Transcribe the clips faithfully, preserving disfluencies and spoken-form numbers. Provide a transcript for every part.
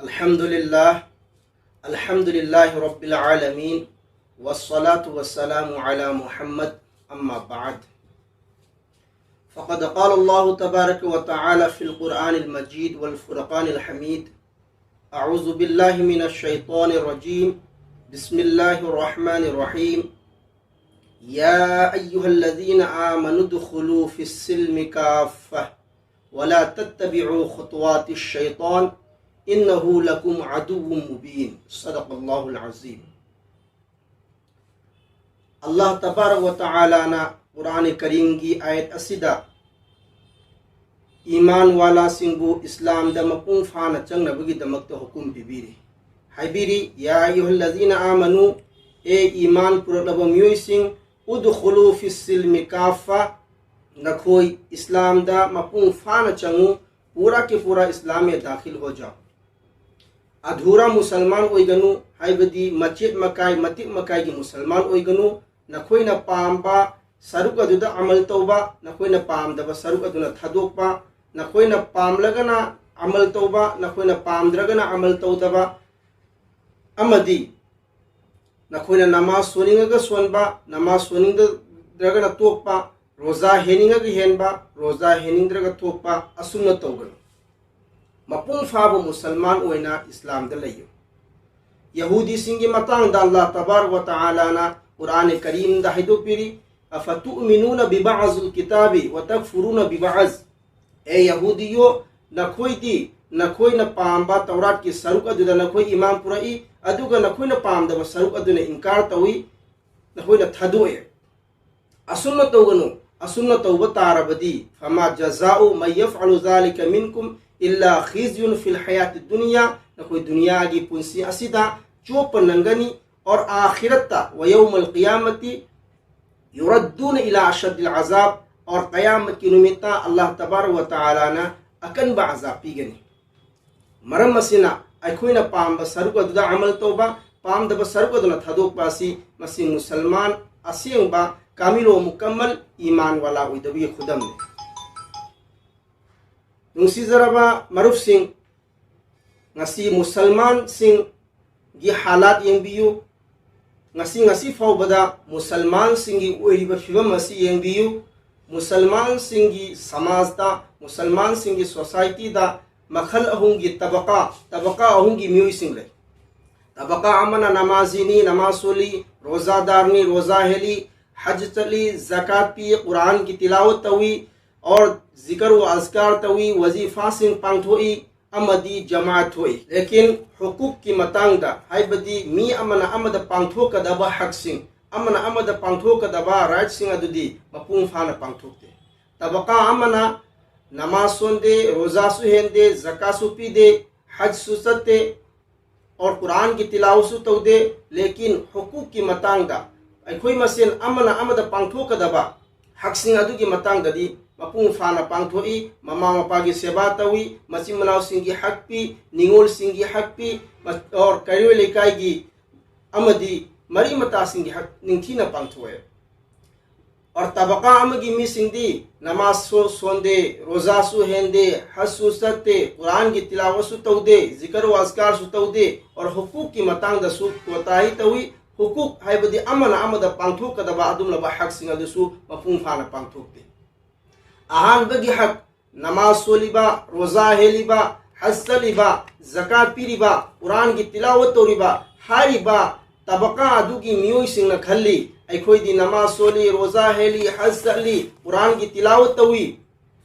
الحمد لله. الحمد لله رب العالمين. والصلاة والسلام على محمد. أما بعد. فقد قال الله تبارك وتعالى في القرآن المجيد والفرقان الحميد: أعوذ بالله من الشيطان الرجيم. بسم الله الرحمن الرحيم. يا أيها الذين آمنوا ادخلوا في السلم كافة ولا تتبعوا خطوات الشيطان إنه لكم عدو مبين. صدق الله العظيم. Allah tabarak wa ta'ala na Qur'an Karimgi ayat asida iman wala singbu Islam da mapung fana changna bagi damakta hukum bibiri. Haibiri, "Ya ayyuhallazina amanu, e iman puraklaba miyoi sing, udkhulu fis silmi kafa, nakhoi Islam da mapung fana changu, pura ke pura Islam e dakhil ho jao." ꯑꯙꯨꯔꯥ ꯃꯨꯁꯜꯃꯥꯟ ꯑꯣꯏꯒꯅꯨ, ꯍꯥꯏꯕꯗꯤ ꯃꯆꯦꯠ ꯃꯀꯥꯏ, ꯃꯇꯤꯛ ꯃꯀꯥꯏꯒꯤ ꯃꯨꯁꯜꯃꯥꯟ ꯑꯣꯏꯒꯅꯨ꯫ ꯅꯈꯣꯏꯅ ꯄꯥꯝꯕ ꯁꯔꯨꯛ ꯑꯗꯨꯗ ꯑꯃꯜ ꯇꯧꯕ, ꯅꯈꯣꯏꯅ ꯄꯥꯝꯗꯕ ꯁꯔꯨꯛ ꯑꯗꯨꯅ ꯊꯥꯗꯣꯛꯄ, ꯅꯈꯣꯏꯅ ꯄꯥꯝꯂꯒꯅ ꯑꯃꯜ ꯇꯧꯕ, ꯅꯈꯣꯏꯅ ꯄꯥꯝꯗ꯭ꯔꯒꯅ ꯑꯃꯜ ꯇꯧꯗꯕ, ꯑꯃꯗꯤ ꯅꯈꯣꯏꯅ ꯅꯃꯥꯖ ꯁꯣꯟꯅꯤꯡꯉꯒ ꯁꯣꯟꯕ, ꯅꯃꯥꯖ ꯁꯣꯟꯅꯤꯡꯗ꯭ꯔꯒꯅ ꯇꯣꯛꯄ, ꯔꯣꯖꯥ ꯍꯦꯟꯅꯤꯡꯉꯒ ꯍꯦꯟꯕ, ꯔꯣꯖꯥ ꯍꯦꯟꯅꯤꯡꯗ꯭ꯔꯒ ꯇꯣꯛꯄ, ꯑꯁꯨꯝꯅ ꯇꯧꯒꯅꯨ꯫ ꯃꯄꯨꯡ ꯐꯥꯕ ꯃꯨꯁꯜꯃꯥꯟ ꯑꯣꯏꯅ ꯏꯁꯂꯥꯝꯗ ꯂꯩꯌꯨ꯫ ꯌꯍꯨꯗꯤꯁꯤꯡꯒꯤ ꯃꯇꯥꯡꯗ ꯑꯜꯂꯥꯍ ꯇꯕꯥꯔꯛ ꯋ ꯇꯥꯂꯥꯅ ꯀꯨꯔꯥꯟ ꯀꯔꯤꯝꯗ ꯍꯥꯏꯗꯣꯛꯄꯤꯔꯤ, "ꯑꯐꯇꯨꯑꯃꯤꯅꯨꯅ ꯕꯤꯕꯥꯖꯤꯜ ꯀꯤꯇꯥꯕꯤ ꯋ ꯇꯛꯐꯨꯔꯨꯅ ꯕꯤꯕꯥꯖ?" ꯑꯦ ꯌꯍꯨꯗꯤꯌꯣ, ꯅꯈꯣꯏꯗꯤ ꯅꯈꯣꯏꯅ ꯄꯥꯝꯕ ꯇꯧꯔꯥꯠꯀꯤ ꯁꯔꯨꯛ ꯑꯗꯨꯗ ꯅꯈꯣꯏ ꯏꯃꯥꯟ ꯄꯨꯔꯛꯏ, ꯑꯗꯨꯒ ꯅꯈꯣꯏꯅ ꯄꯥꯝꯗꯕ ꯁꯔꯨꯛ ꯑꯗꯨꯅ ꯏꯟꯀꯥꯔ ꯇꯧꯏ, ꯅꯈꯣꯏꯅ ꯊꯥꯗꯣꯛꯑꯦ꯫ ꯑꯁꯨꯝꯅ ꯇꯧꯒꯅꯨ꯫ ꯑꯁꯨꯝꯅ ꯇꯧꯕ ꯇꯥꯔꯕꯗꯤ, "ꯐꯃꯥ ꯖꯖꯥꯎ ꯃꯟ ꯌꯐꯑꯂꯨ ꯖꯥꯂꯤꯀ ꯃꯤꯟꯀꯨꯝ ꯏꯜꯂꯥ ꯈꯤꯖ꯭ꯌꯨꯟ ꯐꯤꯜ ꯍꯌꯥꯇꯤ ꯗꯨꯅꯤꯌꯥ", ꯅꯈꯣꯏ ꯗꯨꯅꯤꯌꯥꯒꯤ ꯄꯨꯟꯁꯤ ꯑꯁꯤꯗ ꯆꯣꯞꯄ ꯅꯪꯒꯅꯤ꯫ ꯑꯣꯔ ꯑꯥꯈꯤꯔꯠꯇ, "ꯋ ꯌꯧꯃꯜ ꯀꯤꯌꯥꯃꯇꯤ ꯌꯨꯔꯗꯨꯅ ꯏꯂꯥ ꯑꯁꯗꯤꯜ ꯑꯖꯥꯕ", ꯑꯣꯔ ꯀꯌꯥꯃꯠꯀꯤ ꯅꯨꯃꯤꯠꯇ ꯑꯜꯂꯥꯍ ꯇꯕꯥꯔꯛ ꯋ ꯇꯥꯂꯥꯅ ꯑꯀꯟꯕ ꯑꯖꯥꯕ ꯄꯤꯒꯅꯤ꯫ ꯃꯔꯝ ꯑꯁꯤꯅ ꯑꯩꯈꯣꯏꯅ ꯄꯥꯝꯕ ꯁꯔꯨꯛ ꯑꯗꯨꯗ ꯑꯃꯜ ꯇꯧꯕ, ꯄꯥꯝꯗꯕ ꯁꯔꯨꯛ ꯑꯗꯨꯅ ꯊꯥꯗꯣꯛꯄ ꯑꯁꯤ ꯃꯁꯤ ꯃꯨꯁꯜꯃꯥꯟ ꯑꯁꯦꯡꯕ, ꯀꯥꯃꯤꯂꯣ ꯃꯨꯀꯝꯃꯜ, ꯏꯃꯥꯟ ꯋꯥꯂꯥ ꯑꯣꯏꯗꯕꯒꯤ ꯈꯨꯗꯝꯅꯤ꯫ ꯅꯨꯡꯁꯤꯖꯔꯕ ꯃꯔꯨꯞꯁꯤꯡ, ꯉꯁꯤ ꯃꯨꯁꯜꯃꯥꯟꯁꯤꯡꯒꯤ ꯍꯥꯂꯥꯠ ꯌꯦꯡꯕꯤꯌꯨ꯫ ꯉꯁꯤ, ꯉꯁꯤ ꯐꯥꯎꯕꯗ ꯃꯨꯁꯜꯃꯥꯟꯁꯤꯡꯒꯤ ꯑꯣꯏꯔꯤꯕ ꯐꯤꯕꯝ ꯑꯁꯤ ꯌꯦꯡꯕꯤꯌꯨ꯫ ꯃꯨꯁꯜꯃꯥꯟꯁꯤꯡꯒꯤ ꯁꯃꯥꯖꯇ, ꯃꯨꯁꯜꯃꯥꯟꯁꯤꯡꯒꯤ ꯁꯣꯁꯥꯏꯇꯤꯗ ꯃꯈꯜ ꯑꯍꯨꯝꯒꯤ ꯇꯕꯀꯥ, ꯇꯕꯀꯥ ꯑꯍꯨꯝꯒꯤ ꯃꯤꯑꯣꯏꯁꯤꯡ ꯂꯩ꯫ ꯇꯕꯀꯥ ꯑꯃꯅ ꯅꯃꯥꯖꯤꯅꯤ, ꯅꯃꯥꯖ ꯁꯣꯜꯂꯤ, ꯔꯣꯖꯥꯗꯥꯔꯅꯤ, ꯔꯣꯖꯥ ꯍꯦꯜꯂꯤ, ꯍꯖ ꯆꯠꯂꯤ, ꯖꯀꯥꯠ ꯄꯤ, ꯀꯨꯔꯥꯟꯒꯤ ꯇꯤꯂꯥꯋꯠ ꯇꯧꯏ, ꯑꯣꯔ ꯖꯤꯀꯔ ꯋꯥ ꯑꯖꯀꯥꯔ ꯇꯧꯏ, ꯋꯖꯤꯐꯥꯁꯤꯡ ꯄꯥꯡꯊꯣꯛꯏ, ꯑꯃꯗꯤ ꯖꯃꯥꯠ ꯊꯣꯛꯏ꯫ ꯂꯦꯀꯤꯟ ꯍꯨꯀꯨꯛꯀꯤ ꯃꯇꯥꯡꯗ, ꯍꯥꯏꯕꯗꯤ ꯃꯤ ꯑꯃꯅ ꯑꯃꯗ ꯄꯥꯡꯊꯣꯛꯀꯗꯕ ꯍꯛꯁꯤꯡ, ꯑꯃꯅ ꯑꯃꯗ ꯄꯥꯡꯊꯣꯛꯀꯗꯕ ꯔꯥꯏꯠꯁꯤꯡ ꯑꯗꯨꯗꯤ ꯃꯄꯨꯡ ꯐꯥꯅ ꯄꯥꯡꯊꯣꯛꯇꯦ꯫ ꯇꯕꯀꯥ ꯑꯃꯅ ꯅꯃꯥꯖ ꯁꯣꯟꯗꯦ, ꯔꯣꯖꯥꯁꯨ ꯍꯦꯟꯗꯦ, ꯖꯀꯥꯠꯁꯨ ꯄꯤꯗꯦ, ꯍꯖꯁꯨ ꯆꯠꯇꯦ, ꯑꯣꯔ ꯀꯨꯔꯥꯟꯒꯤ ꯇꯤꯂꯥꯋꯠꯁꯨ ꯇꯧꯗꯦ, ꯂꯦꯀꯤꯟ ꯍꯨꯀꯨꯛꯀꯤ ꯃꯇꯥꯡꯗ, ꯑꯩꯈꯣꯏ ꯃꯁꯦꯟ ꯑꯃꯅ ꯑꯃꯗ ꯄꯥꯡꯊꯣꯛꯀꯗꯕ ꯍꯛꯁꯤꯡ ꯑꯗꯨꯒꯤ ꯃꯇꯥꯡꯗꯗꯤ ꯃꯄꯨꯡ ꯐꯥꯅ ꯄꯥꯡꯊꯣꯛꯏ, ꯃꯃꯥ ꯃꯄꯥꯒꯤ ꯁꯦꯕꯥ ꯇꯧꯏ, ꯃꯆꯤꯟ ꯃꯅꯥꯎꯁꯤꯡꯒꯤ ꯍꯛ ꯄꯤ, ꯅꯤꯉꯣꯜꯁꯤꯡꯒꯤ ꯍꯛ ꯄꯤ, ꯃ-, ꯑꯣꯔ ꯀꯩꯔꯣꯏ ꯂꯩꯀꯥꯏꯒꯤ ꯑꯃꯗꯤ ꯃꯔꯤ ꯃꯇꯥꯁꯤꯡꯒꯤ ꯍꯛ ꯅꯤꯡꯊꯤꯅ ꯄꯥꯡꯊꯣꯛꯑꯦ꯫ ꯑꯣꯔ ꯇꯕꯀꯥ ꯑꯃꯒꯤ ꯃꯤꯁꯤꯡꯗꯤ ꯅꯃꯥꯖꯁꯨ ꯁꯣꯟꯗꯦ, ꯔꯣꯖꯥꯁꯨ ꯍꯦꯟꯗꯦ, ꯍꯖꯁꯨ ꯆꯠꯇꯦ, ꯀꯨꯔꯥꯟꯒꯤ ꯇꯤꯂꯥꯋꯠꯁꯨ ꯇꯧꯗꯦ, ꯖꯤꯀꯔ ꯋꯥꯖꯀꯥꯔꯁꯨ ꯇꯧꯗꯦ, ꯑꯣꯔ ꯍꯨꯀꯨꯛꯀꯤ ꯃꯇꯥꯡꯗꯁꯨ ꯀꯣꯇꯥꯍꯤ ꯇꯧꯏ꯫ ꯍꯨꯀꯨꯛ ꯍꯥꯏꯕꯗꯤ ꯑꯃꯅ ꯑꯃꯗ ꯄꯥꯡꯊꯣꯛꯀꯗꯕ ꯑꯗꯨꯒꯨꯝꯂꯕ ꯍꯛꯁꯤꯡ ꯑꯗꯨꯁꯨ ꯃꯄꯨꯡ ꯐꯥꯅ ꯄꯥꯡꯊꯣꯛꯇꯦ꯫ ꯑꯍꯥꯟꯕꯒꯤ ꯍꯛ, ꯅꯃꯥꯖ ꯁꯣꯜꯂꯤꯕ, ꯔꯣꯖꯥ ꯍꯦꯜꯂꯤꯕ, ꯍꯖ ꯆꯠꯂꯤꯕ, ꯖꯀꯥꯠ ꯄꯤꯔꯤꯕ, ꯀꯨꯔꯥꯟꯒꯤ ꯇꯤꯂꯥꯋꯠ ꯇꯧꯔꯤꯕ ꯍꯥꯏꯔꯤꯕ ꯇꯕꯀꯥ ꯑꯗꯨꯒꯤ ꯃꯤꯑꯣꯏꯁꯤꯡꯅ ꯈꯜꯂꯤ, ꯑꯩꯈꯣꯏꯗꯤ ꯅꯃꯥꯖ ꯁꯣꯜꯂꯤ, ꯔꯣꯖꯥ ꯍꯦꯜꯂꯤ, ꯍꯖ ꯆꯠꯂꯤ, ꯀꯨꯔꯥꯟꯒꯤ ꯇꯤꯂꯥꯋꯠ ꯇꯧꯏ,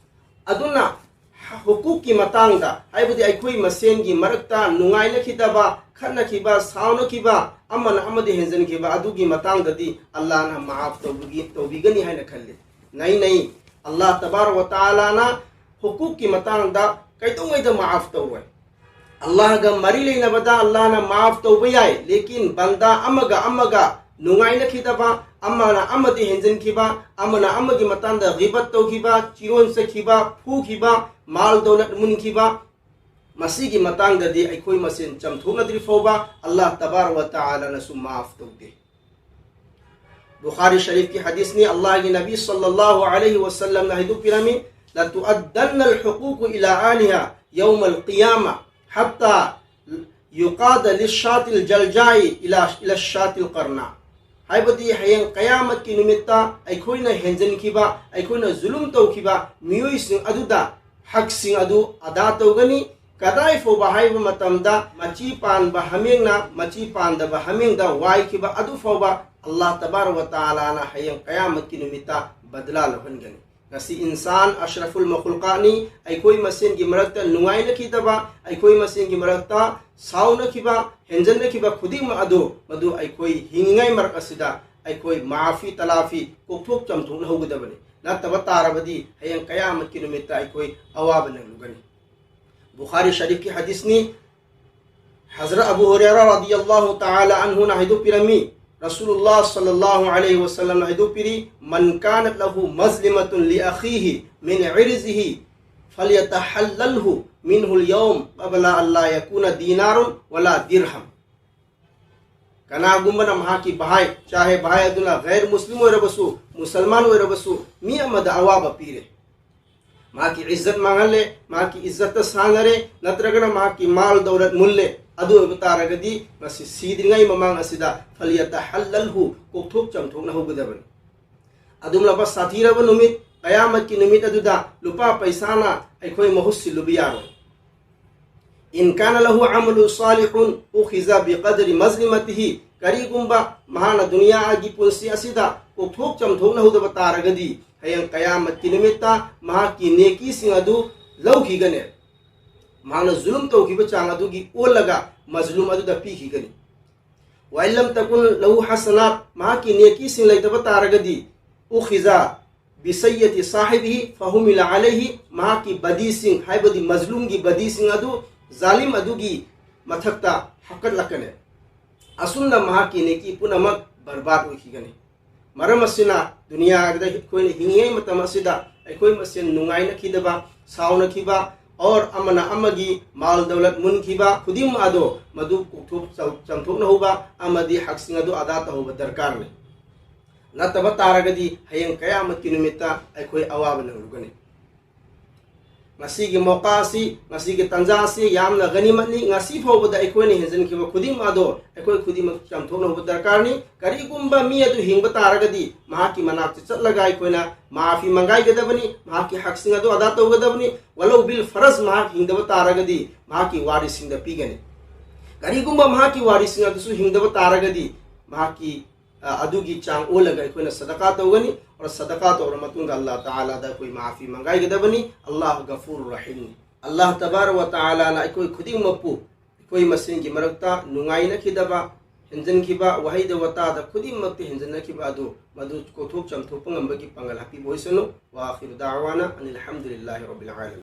ꯑꯗꯨꯅ ꯍꯨꯀꯨꯛꯀꯤ ꯃꯇꯥꯡꯗ, ꯍꯥꯏꯕꯗꯤ ꯑꯩꯈꯣꯏ ꯃꯁꯦꯟꯒꯤ ꯃꯔꯛꯇ ꯅꯨꯡꯉꯥꯏꯅꯈꯤꯗꯕ, ꯈꯠꯅꯈꯤꯕ, ꯁꯥꯎꯅꯈꯤꯕ, ꯑꯃꯅ ꯑꯃꯗ ꯍꯦꯟꯖꯟꯈꯤꯕ ꯑꯗꯨꯒꯤ ꯃꯇꯥꯡꯗꯗꯤ ꯑꯜꯂꯥꯍꯅ ꯃꯥꯐ ꯇꯧꯕꯤꯒꯤ-, ꯇꯧꯕꯤꯒꯅꯤ ꯍꯥꯏꯅ ꯈꯜꯂꯤ꯫ ꯅꯩ ꯅꯩ, ꯑꯜꯂꯥꯍ ꯇꯕꯥꯔꯛ ꯋ ꯇꯥꯂꯥꯅ ꯍꯨꯀꯨꯛꯀꯤ ꯃꯇꯥꯡꯗ ꯀꯩꯗꯧꯉꯩꯗ ꯃꯥꯐ ꯇꯧꯔꯣꯏ꯫ ꯑꯜꯂꯥꯍꯒ ꯃꯔꯤ ꯂꯩꯅꯕꯗ ꯑꯜꯂꯥꯍꯅ ꯃꯥꯐ ꯇꯧꯕ ꯌꯥꯏ, ꯂꯦꯀꯤꯟ ꯕꯟꯗꯥ ꯑꯃꯒ ꯑꯃꯒ ꯅꯨꯡꯉꯥꯏꯅꯈꯤꯗꯕ, ꯑꯃꯅ ꯑꯃꯗ ꯍꯦꯟꯖꯟꯈꯤꯕ, ꯑꯃꯅ ꯑꯃꯒꯤ ꯃꯇꯥꯡꯗ ꯒꯤꯕꯠ ꯇꯧꯈꯤꯕ, ꯆꯤꯔꯣꯟ ꯆꯠꯈꯤꯕ, ꯐꯨꯈꯤꯕ, ꯃꯥꯜ ꯗꯧꯂꯠ ꯃꯨꯟꯈꯤꯕ, ꯃꯁꯤꯒꯤ ꯃꯇꯥꯡꯗꯗꯤ ꯑꯩꯈꯣꯏ ꯃꯁꯦꯟ ꯆꯝꯊꯣꯛꯅꯗ꯭ꯔꯤ ꯐꯥꯎꯕ ꯑꯜꯂꯥꯍ ꯇꯕꯥꯔꯛ ꯋ ꯇꯥꯂꯥꯅꯁꯨ ꯃꯥꯐ ꯇꯧꯗꯦ꯫ ꯕꯨꯈꯥꯔꯤ ꯁꯔꯤꯐꯀꯤ ꯍꯗꯤꯁꯅꯤ, ꯑꯜꯂꯥꯍꯒꯤ ꯅꯕꯤ ꯁꯜꯂꯜꯂꯥꯍꯨ ꯑꯂꯩꯍꯤ ꯋꯁꯜꯂꯝꯅ ꯍꯥꯏꯗꯣꯛꯄꯤꯔꯝꯃꯤ, "ꯂꯇꯨꯑꯗꯟꯅꯜ ꯍꯨꯀꯨꯀꯨ ꯏꯂꯥ ꯑꯍꯂꯤꯍꯥ ꯌꯧꯃꯜ ꯀꯤꯌꯥꯃꯥ", حتى يقاد للشاة الجلجاء إلى إلى الشاة القرناء. ꯍꯥꯏꯕꯗꯤ ꯍꯌꯦꯡ ꯀꯌꯥꯃꯠꯀꯤ ꯅꯨꯃꯤꯠꯇ ꯑꯩꯈꯣꯏꯅ ꯍꯦꯟꯖꯟꯈꯤꯕ, ꯑꯩꯈꯣꯏꯅ ꯖꯨꯂꯨꯝ ꯇꯧꯈꯤꯕ ꯃꯤꯑꯣꯏꯁꯤꯡ ꯑꯗꯨꯗ ꯍꯛꯁꯤꯡ ꯑꯗꯨ ꯑꯗꯥ ꯇꯧꯒꯅꯤ꯫ ꯀꯗꯥꯏ ꯐꯥꯎꯕ ꯍꯥꯏꯕ ꯃꯇꯝꯗ, ꯃꯆꯤ ꯄꯥꯟꯕ ꯍꯥꯃꯦꯡꯅ ꯃꯆꯤ ꯄꯥꯟꯗꯕ ꯍꯥꯃꯦꯡꯗ ꯋꯥꯏꯈꯤꯕ ꯑꯗꯨ ꯐꯥꯎꯕ ꯑꯜꯂꯥꯍ ꯇꯕꯥꯔꯛ ꯋ ꯇꯥꯂꯥꯅ ꯍꯌꯦꯡ ꯀꯌꯥꯃꯠꯀꯤ ꯅꯨꯃꯤꯠꯇ ꯕꯗꯂꯥ ꯂꯧꯍꯟꯒꯅꯤ꯫ ꯉꯁꯤ ꯏꯟꯁꯥꯟ ꯑꯁ꯭ꯔꯐꯨꯜ ꯃꯈꯨꯜꯀꯥꯠꯅꯤ꯫ ꯑꯩꯈꯣꯏ ꯃꯁꯦꯟꯒꯤ ꯃꯔꯛꯇ ꯅꯨꯡꯉꯥꯏꯅꯈꯤꯗꯕ, ꯑꯩꯈꯣꯏ ꯃꯁꯦꯟꯒꯤ ꯃꯔꯛꯇ ꯁꯥꯎꯅꯈꯤꯕ, ꯍꯦꯟꯖꯟꯅꯈꯤꯕ ꯈꯨꯗꯤꯡꯃꯛ ꯑꯗꯨ, ꯃꯗꯨ ꯑꯩꯈꯣꯏ ꯍꯤꯡꯉꯤꯉꯩ ꯃꯔꯛ ꯑꯁꯤꯗ ꯑꯩꯈꯣꯏ ꯃꯥꯐꯤ ꯇꯂꯥꯐꯤ ꯀꯣꯛꯊꯣꯛ ꯆꯥꯝꯊꯣꯛꯅꯍꯧꯒꯗꯕꯅꯤ꯫ ꯅꯠꯇꯕ ꯇꯥꯔꯕꯗꯤ ꯍꯌꯦꯡ ꯀꯌꯥꯃꯠꯀꯤ ꯅꯨꯃꯤꯠꯇ ꯑꯩꯈꯣꯏ ꯑꯋꯥꯕ ꯅꯪꯂꯨꯒꯅꯤ꯫ ꯕꯨꯈꯥꯔꯤ ꯁꯔꯤꯐꯀꯤ ꯍꯗꯤꯁꯅꯤ꯫ ꯍꯖꯔꯠ ꯑꯕꯨ ꯍꯨꯔꯦꯔꯥ ꯔꯗꯤꯌꯜꯂꯥꯍꯨ ꯇꯥꯂꯥ ꯑꯟꯍꯨꯅ ꯍꯥꯏꯗꯣꯛꯄꯤꯔꯝꯃꯤ, ꯔꯁꯨꯂꯨꯜꯂꯥꯍ ꯁꯜꯂꯜꯂꯥꯍꯨ ꯑꯂꯩꯍꯤ ꯋꯁꯜꯂꯝꯅ ꯍꯥꯏꯗꯣꯛꯄꯤꯔꯤ, من كانت له مظلمة لأخيه من عرضه فليتحلله منه اليوم قبل أن لا يكون دينار ولا درهم. ꯀꯅꯥꯒꯨꯝꯕꯅ ꯃꯍꯥꯛꯀꯤ ꯚꯥꯏ, ꯆꯥꯍꯦ ꯚꯥꯏ ꯑꯗꯨꯅ ꯒꯩꯔ ꯃꯨꯁꯂꯤꯝ ꯑꯣꯏꯔꯕꯁꯨ, ꯃꯨꯁꯜꯃꯥꯟ ꯑꯣꯏꯔꯕꯁꯨ, ꯃꯤ ꯑꯃꯗ ꯑꯋꯥꯕ ꯄꯤꯔꯦ, ꯃꯍꯥꯛꯀꯤ ꯏꯖꯠ ꯃꯥꯡꯍꯜꯂꯦ, ꯃꯍꯥꯛꯀꯤ ꯏꯖꯠꯇ ꯁꯥꯟꯅꯔꯦ, ꯅꯠꯇ꯭ꯔꯒꯅ ꯃꯍꯥꯛꯀꯤ ꯃꯥꯜ ꯗꯧꯂꯠ ꯃꯨꯜꯂꯦ, ꯑꯗꯨ ꯑꯣꯏꯕ ꯇꯥꯔꯒꯗꯤ ꯃꯁꯤ ꯁꯤꯗ꯭ꯔꯤꯉꯩ ꯃꯃꯥꯡ ꯑꯁꯤꯗ فليتحلله, ꯀꯣꯛꯊꯣꯛ ꯆꯥꯝꯊꯣꯛꯅꯍꯧꯒꯗꯕꯅꯤ꯫ ꯑꯗꯨꯝꯂꯕ ꯁꯥꯊꯤꯔꯕ ꯅꯨꯃꯤꯠ, ꯀꯌꯥꯃꯠꯀꯤ ꯅꯨꯃꯤꯠ ꯑꯗꯨꯗ ꯂꯨꯄꯥ ꯄꯩꯁꯥꯅ ꯑꯩꯈꯣꯏ ꯃꯍꯨꯠ ꯁꯤꯜꯂꯨꯕ ꯌꯥꯔꯣꯏ꯫ إن كان له عمل صالح أخذ بقدر مظلمته. ꯀꯔꯤꯒꯨꯝꯕ ꯃꯍꯥꯛꯅ ꯗꯨꯅꯤꯌꯥꯒꯤ ꯄꯨꯟꯁꯤ ꯑꯁꯤꯗ ꯀꯣꯛꯊꯣꯛ ꯆꯥꯝꯊꯣꯛꯅꯍꯧꯗꯕ ꯇꯥꯔꯒꯗꯤ, ꯍꯌꯦꯡ ꯀꯌꯥꯃꯠꯀꯤ ꯅꯨꯃꯤꯠꯇ ꯃꯍꯥꯛꯀꯤ ꯅꯦꯀꯤꯁꯤꯡ ꯑꯗꯨ ꯂꯧꯈꯤꯒꯅꯤ꯫ ꯃꯍꯥꯛꯅ ꯖꯨꯂꯨꯝ ꯇꯧꯈꯤꯕ ꯆꯥꯡ ꯑꯗꯨꯒꯤ ꯑꯣꯜꯂꯒ ꯃꯖꯂꯨꯝ ꯑꯗꯨꯗ ꯄꯤꯈꯤꯒꯅꯤ꯫ وإن لم تكن له حسنات, ꯃꯍꯥꯛꯀꯤ ꯅꯦꯀꯤꯁꯤꯡ ꯂꯩꯇꯕ ꯇꯥꯔꯒꯗꯤ, أخذ بسيئة صاحبه فحمل عليه, ꯃꯍꯥꯛꯀꯤ ꯕꯗꯤꯁꯤꯡ, ꯍꯥꯏꯕꯗꯤ ꯃꯖꯂꯨꯝꯒꯤ ꯕꯗꯤꯁꯤꯡ ꯑꯗꯨ, ꯖꯥꯂꯤꯝ ꯑꯗꯨꯒꯤ ꯃꯊꯛꯇ ꯍꯥꯞꯀꯠꯂꯛꯀꯅꯤ꯫ ꯑꯁꯨꯝꯅ ꯃꯍꯥꯛꯀꯤ ꯅꯦꯀꯤ ꯄꯨꯝꯅꯃꯛ ꯕꯔꯕꯥꯗ ꯑꯣꯏꯈꯤꯒꯅꯤ꯫ ꯃꯔꯝ ꯑꯁꯤꯅ, ꯗꯨꯅꯤꯌꯥꯗ ꯑꯩꯈꯣꯏꯅ ꯍꯤꯡꯂꯤꯉꯩ ꯃꯇꯝ ꯑꯁꯤꯗ ꯑꯩꯈꯣꯏ ꯃꯁꯦꯟ ꯅꯨꯡꯉꯥꯏꯅꯈꯤꯗꯕ, ꯁꯥꯎꯅꯈꯤꯕ, ꯑꯣꯔ ꯑꯃꯅ ꯑꯃꯒꯤ ꯃꯥꯜ ꯗꯧꯂꯠ ꯃꯨꯟꯈꯤꯕ ꯈꯨꯗꯤꯡꯃꯛ ꯑꯗꯣ ꯃꯗꯨ ꯀꯣꯛꯊꯣꯛ ꯆꯥꯝ-, ꯆꯥꯝꯊꯣꯛꯅꯍꯧꯕ ꯑꯃꯗꯤ ꯍꯛꯁꯤꯡ ꯑꯗꯨ ꯑꯗꯥ ꯇꯧꯍꯧꯕ ꯗꯔꯀꯥꯔꯅꯤ꯫ ꯅꯠꯇꯕ ꯇꯥꯔꯒꯗꯤ ꯍꯌꯦꯡ ꯀꯌꯥꯃꯠꯀꯤ ꯅꯨꯃꯤꯠꯇ ꯑꯩꯈꯣꯏ ꯑꯋꯥꯕ ꯅꯪꯂꯨꯒꯅꯤ꯫ ꯉꯁꯤꯒꯤ ꯃꯣꯀꯥ ꯑꯁꯤ, ꯉꯁꯤꯒꯤ ꯇꯥꯟꯖꯥ ꯑꯁꯤ ꯌꯥꯝꯅ ꯒꯅꯤꯃꯠꯅꯤ꯫ ꯉꯁꯤ ꯐꯥꯎꯕꯗ ꯑꯩꯈꯣꯏꯅ ꯍꯦꯟꯖꯟꯈꯤꯕ ꯈꯨꯗꯤꯡꯃꯛ ꯑꯗꯣ ꯑꯩꯈꯣꯏ ꯈꯨꯗꯤꯡꯃꯛ ꯆꯥꯝꯊꯣꯛꯅꯕ ꯗꯔꯀꯥꯔꯅꯤ꯫ ꯀꯔꯤꯒꯨꯝꯕ ꯃꯤ ꯑꯗꯨ ꯍꯤꯡꯕ ꯇꯥꯔꯒꯗꯤ, ꯃꯍꯥꯛꯀꯤ ꯃꯅꯥꯛꯇ ꯆꯠꯂꯒ ꯑꯩꯈꯣꯏꯅ ꯃꯥꯐꯤ ꯃꯪꯒꯥꯏꯒꯗꯕꯅꯤ, ꯃꯍꯥꯛꯀꯤ ꯍꯛꯁꯤꯡ ꯑꯗꯨ ꯑꯗꯥ ꯇꯧꯒꯗꯕꯅꯤ꯫ ꯋꯥꯂꯧ ꯕꯤꯜ ꯐꯔꯖ ꯃꯍꯥꯛ ꯍꯤꯡꯗꯕ ꯇꯥꯔꯒꯗꯤ, ꯃꯍꯥꯛꯀꯤ ꯋꯥꯔꯤꯁꯤꯡꯗ ꯄꯤꯒꯅꯤ꯫ ꯀꯔꯤꯒꯨꯝꯕ ꯃꯍꯥꯛꯀꯤ ꯋꯥꯔꯤꯁꯤꯡ ꯑꯗꯨꯁꯨ ꯍꯤꯡꯗꯕ ꯇꯥꯔꯒꯗꯤ, ꯃꯍꯥꯛꯀꯤ, ꯑ, ꯑꯗꯨꯒꯤ ꯆꯥꯡ ꯑꯣꯜꯂꯒ ꯑꯩꯈꯣꯏꯅ ꯁꯗꯀꯥ ꯇꯧꯒꯅꯤ꯫ ꯑꯣꯔ ꯁꯗꯀꯥ ꯇꯧꯔ ꯃꯇꯨꯡꯗ ꯑꯜꯂꯥꯍ ꯇꯥꯂꯥꯗ ꯑꯩꯈꯣꯏ ꯃꯥꯐꯤ ꯃꯪꯒꯥꯏꯒꯗꯕꯅꯤ꯫ ꯑꯜꯂꯥꯍ ꯒꯐꯨꯔ ꯔꯍꯤꯝꯅꯤ꯫ ꯑꯜꯂꯥꯍ ꯇꯕꯥꯔ ꯋꯥ ꯇꯥꯂꯥꯅ ꯑꯩꯈꯣꯏ ꯈꯨꯗꯤꯡꯃꯛꯄꯨ ꯑꯩꯈꯣꯏ ꯃꯁꯦꯟꯒꯤ ꯃꯔꯛꯇ ꯅꯨꯡꯉꯥꯏꯅꯈꯤꯗꯕ, ꯍꯦꯟꯖꯟꯈꯤꯕ, ꯋꯥꯍꯩꯗ ꯋꯥꯇꯥꯗ ꯈꯨꯗꯤꯡꯃꯛꯇ ꯍꯦꯟꯖꯟꯅꯈꯤꯕ ꯑꯗꯨ ꯃꯗꯨ ꯀꯣꯛꯊꯣꯛ ꯆꯥꯝꯊꯣꯛꯄ ꯉꯝꯕꯒꯤ ꯄꯥꯡꯒꯜ ꯍꯥꯞꯄꯤꯕ ꯑꯣꯏꯁꯅꯨ꯫ ꯋꯥ ꯑꯈꯤꯔꯨ ꯗꯥꯋꯥꯅ ꯑꯅꯤꯜ ꯍꯝꯗꯨꯂꯤꯜꯂꯥꯍꯤ ꯔꯕꯤꯜ ꯑꯥꯂꯃꯤꯟ꯫